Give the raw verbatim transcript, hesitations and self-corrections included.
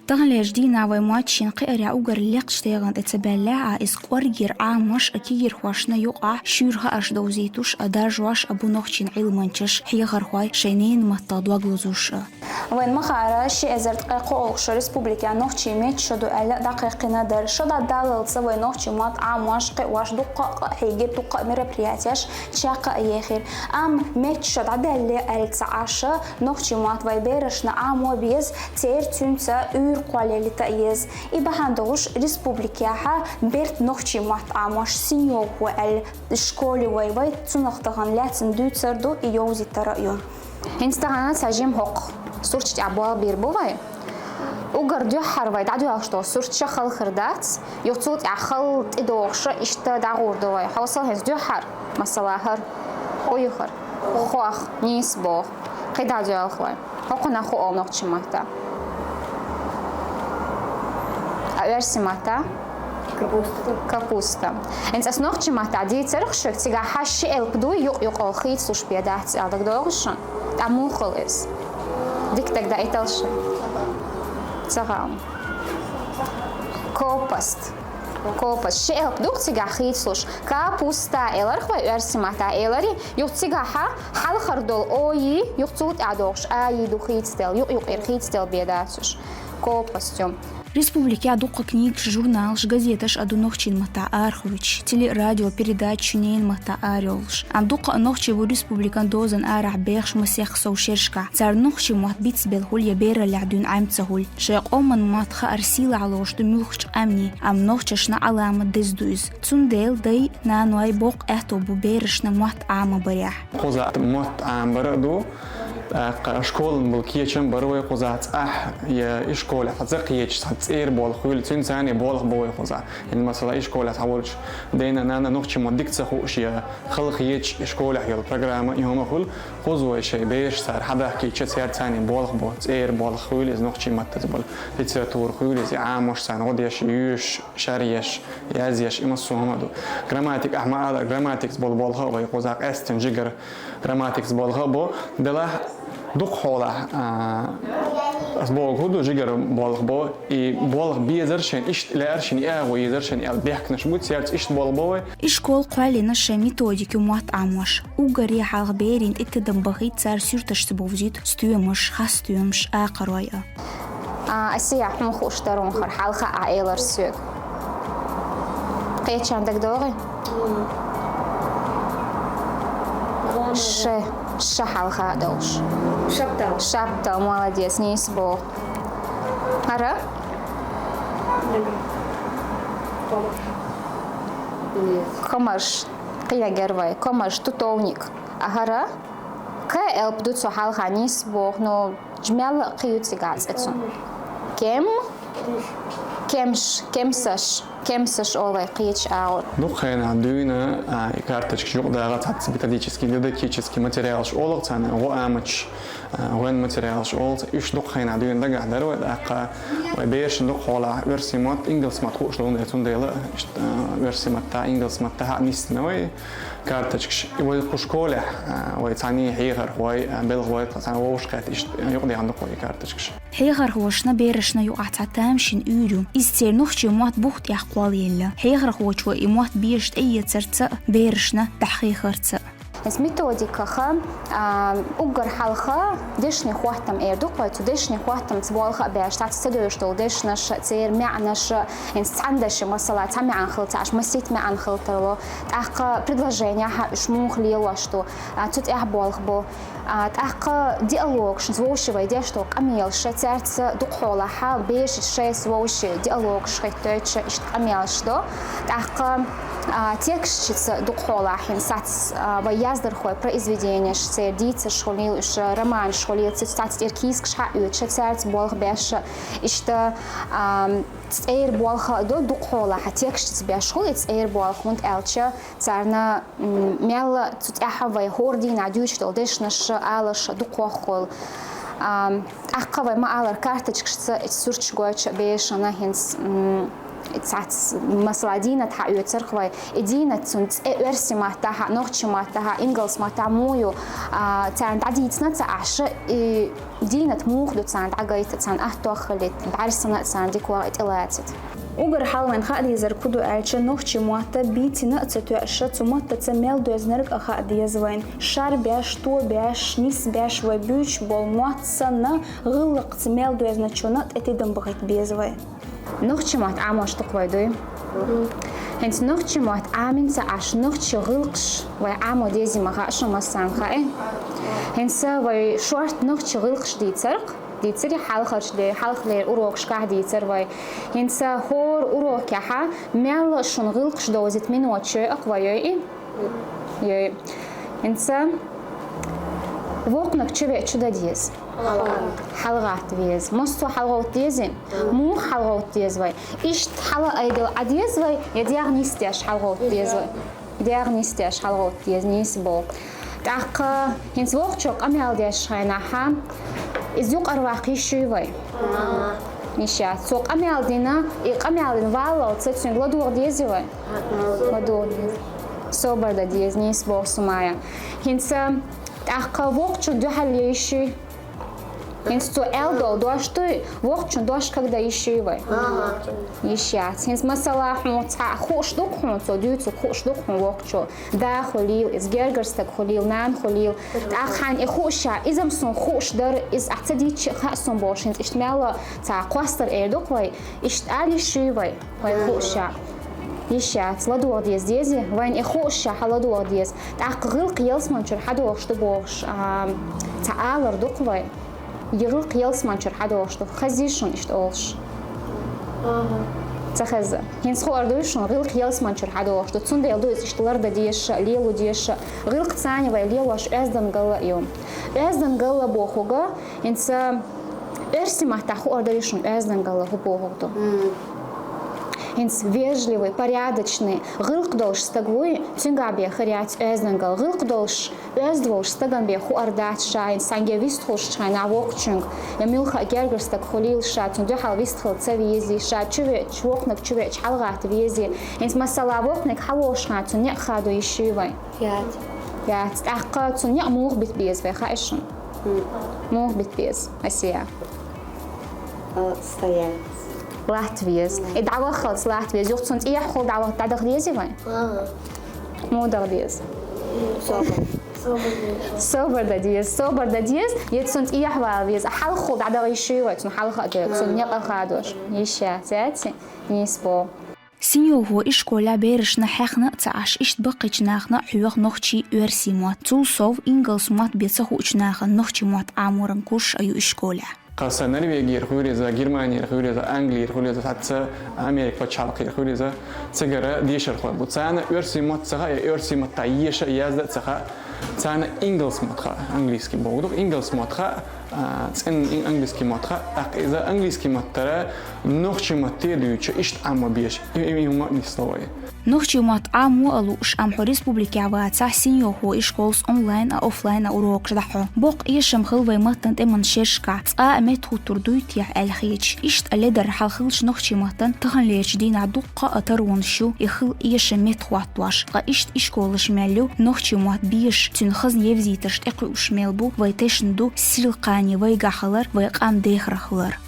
Таханлерча дийнахьа вай мотт шийна кхиарехь уггар лекхача тайпана тӀе ца баьллехь а, иза кӀоргера Ӏамош а, кагирхошна юкъахь шуьйра хаарш довзуьйтуш а, даржош а бу нохчийн Ӏилманчаш, хьехархой шайн ненан маттах дог лозуш а. Вайна ма-хаъара, ши эзар ткъе кхоалгӀа шо республикехь нохчийн меттан шо ду аьлла дӀакхайкхийна дар. Шо дӀадаллалца вай нохчийн мотт Ӏамош, кхиош дуккха а хьийгира, дуккха а мероприятеш чекх а ехира. Амма меттан шо дӀадаьлла аьлла ца Ӏаш, нохчийн мотт вай берашна Ӏамо беза, церан цуьнца уьйр кхоллаялийта а еза. И бахьана долуш республикехь берта нохчийн мотт Ӏамош синйогӀу аьлла школа вай, вай цунах тахана лаьцна дуьйцур ду, и йовзийтар а ю. ХӀинца тахана цхьа жима хӀокху сурташ тӀехь болх бийр бу вай. Уггар дуьххьара вай дӀадоьлхуш долу сурт ша хала хир дац, юха цул тӀаьхьа хала тӀедогӀуш а иштта дӀагӀур ду вай. Хьовсал хӀинца дуьххьара, масала, хӀара, хӀун ю хӀара? Хох, нийса боху. КхидӀа доьлху вай. ХӀокхунах хӀун олу нохчийн маттахь? А оьрсийн маттахь? Капуста. Капуста. ХӀинца ас нохчийн маттахь дийцарх шуьга, цигахь хьан ши элп дуй, юкъ-юкъал хийцалуш бен дац аьлла дагадогӀу шуна? ТӀаккха муха хуьлу иза? Дика дагадаийтал шуна. Ца хаьа. Копаст. Копаст. Ши элп ду-кх цигахь хийцалуш. Капуста эларх вай оьрсийн маттахь эларе, юха цигахь хьалхара долу ой, юха цул тӀаьхьа догӀуш ай ду хийцаделла, юкъ-юкъера хийцаделла бен дац уьш. Копаст ю. Республикехь дуккха книгаш, журналаш, газеташ а ду нохчийн маттахь арахойтуш, теле-, радиопередачаш ненан маттахь арайолуш. Амма дуккха а нохчий бу республикан дозан арахь бехаш масех сов шерашкахь. Цара нохчийн мотт бицбелла хуьлу я бераллехь дуьйна Ӏемина ца хуьлу. Шайн къоман мотт хаар сийлахь лоруш ду муьлххачу къаьмнийн, амма нохчашна Ӏаламат деза ду иза. Цундела дай, наной боккха аьтто бу берашна мотт Ӏамабарехь. Кхузахь мотт Ӏамабар а ду, тӀаккха школан болу кечам бар вай кхузахь цӀахь, я и школехь цхьа ца кхеташ, цхьа цӀера болх хуьлу, цуьнан царний болх бо вай кхузахь. ХӀинца, масала, и школехь цхьа волчу дена-нана нохчийн мотт дика ца хууш, я хала кхеташ, и школехь йолу программа, и хӀума хуьлу, кхуза вай шайн бераш цара хьадахкийча, церан царний болх бо, цӀера болх хуьлу иза нохчийн маттаца болу, литература хуьлу иза, и Ӏамош царна гӀо деш, йоьшуш, шаръеш, язъеш, и массо а хӀума а ду. Грамматика, ахьа ма-аллара, грамматикаца болу болх а вай кхузахь къаьсттина жигара грамматикаца болх а бо. Делахь дукха хьолахь, а, ас бохург хӀун ду, жигара болх бо, и болх безар шайна, иштта лаьара шайна, и агӀо езар шайна аьлла бехканаш бу, церца иштта болх бо вай. И школа кхоьллина шайн методика ю мотт Ӏамош. Уггаре хьалха берийн тӀе тидам бахийта цара суьрташца бовзуьйту стоьмаш, хасстоьмаш, акхарой а. А, Асия, хьуна хууш дара хӀара хьалха а элира соьга. Кхечарна дагадогӀий? Ша, ша хьалха а долуш. Шаптал. Шаптал, молодец, нийса боху. ХӀара? Комарш. Комарш. Кхин эгар вай. Комарш, тутовник. А хӀара? Кхин элп ду цу хьалха, нийса боху, ну, мелла а кхин ю цигахь цӀе цуьнан. Кем? Кемш, кемсаш, кемсаш олу вай кхечу агӀор. Дукха хенахь дуьйна, а, и карточкаш юкъадагӀа цхьацца методический, дидактический материалаш олу царна, гӀо амачаш, а, гӀоьнна материалаш олу, уьш дукха хенахь дуьйна дагахь дара вай, тӀаккха вай берашна дукха хьолахь оьрсийн мотт, ингалс мотт хууш долу дела, цундела, иштта, а, оьрсийн маттахь, ингалс маттахь а нисдина вай. Карточкаш. И вай кху школехь, а, вай цхьаьний хьехархой, а, белхалой, цхьана вовшахкхетта иштта юкъадехна ду-кх вай и карточкаш. Хьехархошна берашна юкъахь цхьа тамашийна уьйр ю. Иза церан нохчийн мотт бух тӀехь кхоллаелла. Хьехархочо и мотт безаш тӀеэцарца а, берашна дӀахьехарца а. Иза методикаха, а, уггар хьалха дешнийн хӀоттам эр ду-кх вай, цу дешнийн хӀоттамца болх а беш, цхьацца ца девзаш долу дешнаш, церан маьӀнаш, хӀинца цхьана дешан, масала, цхьа маьӀна хила ца Ӏаш, масийтта маьӀна хила тарло. ТӀаккха предложенехь уьш муха лелош ду, а, цу тӀехь болх бо. А, тӀаккха диалогаш, вовшийн вай деш долу къамелаш, цаьрца дукха хьолахь берашца шайца вовшийн диалогаш хӀиттойтуш, иштта къамелаш до. ТӀаккха, а, тексташца дукха хьолахь хӀинца сац, а, вай яздархой произведенеш, церан дийцарш хуьлийла уьш, романаш хуьлийла, цу цаьрца тӀера кийсакаш хьаоьцуш, цаьрца болх беш, иштта, а, цӀера болх а до, дукха хьолахь тексташца беш хуьлу и цӀера болх, хӀунда аьлча царна, м, мелла цу тӀехь вай хӀора дийнахь дуьйцуш долу дешнаш, аларш дукха хьокхуьлу. А, тӀаккха вай ма-аллара карточкашца, суьрташ гойтуш берашна хӀинца, м, Цхьацца, масала, дийнат хьаоьцурх вай. И дийнат цун цӀе оьрсийн маттахьа, нохчийн маттахьа, ингалс маттахьа муй ю, а, царна дӀадийцина ца Ӏаш, и дийнат муха ду царна дӀагайта, царна аттох хилийта, бӀарсана а царна дика вагӀа тӀелацийта. Уггар хьалха вайна хаа дезар фу ду аьлча, нохчийн мотт бийцина а ца тоьаш, цу маттаца мел доьзнарг а хаа деза вайна. Шарбеш, тобеш, нисбеш вай буьйцуш болу мотт санна, гӀиллакхца мел доьзначунна тӀе тидам бахийта беза вай. Нохчийн мотт Ӏамош ду-кх вай, дуй? ХӀинца нохчийн мотт Ӏамийна ца Ӏаш, нохчийн гӀиллакхаш вай Ӏамо дезий ма хаьа шуна, массарна хаьий? ХӀинца вай шортта нохчийн гӀиллакхаш дийцар-кх, дийцарий хьалхарчу де-, хьалхалера урокашкахь дийцар вай. ХӀинца хӀора урокехьа мелла а шуна гӀиллакхаш довзийта минот йой-кх вай, йой и? Йой. ХӀинца воккханиг чу веача чу дан деза. ХьалагӀатта веза. Массо а хьалагӀовтта дезий? Муха хьалагӀовтта деза вай? Иштта хьала айдала Ӏа деза вай, я дегӀ нисдеш хьалагӀовтта деза вай? ДегӀ нисдеш хьалагӀовтта деза, нийса боху. ТӀаккха хӀинца воккхачо къамел деш хенахьа, иза юкъара ваккха йиш юй вай? Йиш яц. Цо къамел дина, и къамел дина валлалца цуьнга ладогӀа дезий вай? ЛадогӀа деза. Собар дан деза, нийса боху, Сумая. ХӀинца тӀаккха воккхачунна дуьхьал е йиш юй? ХӀинца цо аьлла долу дош дуй, воккхачунна дош кагдан йиш юй вай? Йиш яц. ХӀинца, масала, хьуна цхьаъ хууш ду-кх хьуна, цо дуьйцург хууш ду-кх хьуна воккхачо. Да хуьлийла иза, гергара стаг хуьлийла, нана хуьлийла. ТӀаккха хьайна и хууш ша, иза-м суна хууш дара, иза ахь ца дийцча а хаьа суна бохуш, хӀинца иштта мелла цхьа кхостар эр ду-кх вай, иштта ала йиш юй вай, вайна хууш ша? Йиш яц, ладогӀа деза, дезий? Вайна и хууш ша хьан ладогӀа деза. ТӀаккха гӀиллакх ялсаманчуьра хьадогӀуш ду бохуш, а, цхьа алар ду-кх вай. И гӀиллакх ялсаманчуьра хьадогӀуш ду. Хезий шуна иштта олуш? Ца хеза. ХӀинца хуур дуй шуна, гӀиллакх ялсаманчуьра хьадогӀуш ду. Цундела ду иза иштта лардан дезаш а, лело дезаш а. ГӀиллакх царна вай лелош оьздангалла а ю. Оьздангалла бохург, хӀинца оьрсийн маттахь хуур дарий шуна оьздангалла хӀун бохург ду? ХӀинца вежливый, порядочный, гӀиллакх долуш стаг вуй, цуьнгахь бен хир яц оьздангалла. ГӀиллакх долуш, оьзда волуш стагана бен хуур дац ша, хӀинца цхьаьнгге вистхуьлуш чхьайна воккхачуьнга, я муьлхха а гергара стаг хуьлийла ша, цунна дуьхьал вистхила ца везий ша, чу веача, воккханиг чу веача хьалагӀатта везий. ХӀинца, масала, воккханиг хьавогӀуш хенахь цунна некъ хадо йиш юй вай? Яц. Яц. ТӀаккха цунна некъ муха бита беза вай, хаьий шуна? Муха бита беза, Асия? Стоять. Латта веза. И дӀаваххалц латта веза. Юха цунна тӀехьахула дӀавахха дӀадаха дезий вай? Муха даха деза? Собар. Собар дан деза. Собар дан деза. Я цунна тӀехьавала веза. Хьалхахула дӀадаха йиш юй вай, цунна хьалха а доьгӀу, цунна некъ а хадош. Йиш яц, яций? Нийса боху. Синьоьхо ишколехь берашна хьехна а ца Ӏаш, иштта баккхийчу нахана а хьоьху нохчийн, оьрсийн мотт. Цул сов, ингалс мотт бен ца хуучу нахана нохчийн мотт Ӏаморан курсаш а ю ишколехь. Кхин сан Норвегера хуьлура иза, Германера хуьлура иза, Англера хуьлура иза, хӀинца Америка пачхьалкхера хуьлура иза. Цигара дешархой бу. Царна оьрсийн мотт ца хаьа, я оьрсийн маттахь еша, язда а ца хаьа. Царна ингалс мотт хаьа, английский бохург ду, ингалс мотт хаьа, а, цӀена ин-, английский мотт хаьа. ТӀаккха иза английский маттара нохчийн матте дуьйцуш иштта Ӏамо безаш. И, и, и хӀума а нисло вай. Нохчийн мотт Ӏамо а лууш, амма хьо республикехь вацахь, Синьоьхо ишколс онлайн а, офлайн а урокаш дӀахьо. Боккха эшам хилла вайн маттана тӀеман шерашкахь цкъа а меттахӀуттур дуй техьа аьлла хеташ. Иштта ледара хьал хилча нохчийн маттана таханлерчу дийнахь дуккха а таронаш ю, и хилла эшам меттахӀоттош. Ткъа иштта ишколаш мел ю, нохчийн мотт безаш, цуьнан хазна евзийтарш тӀекхуьуш мел бу, вай тешна ду сирла кхане вайгахь хилар, вай къам дехар хилар.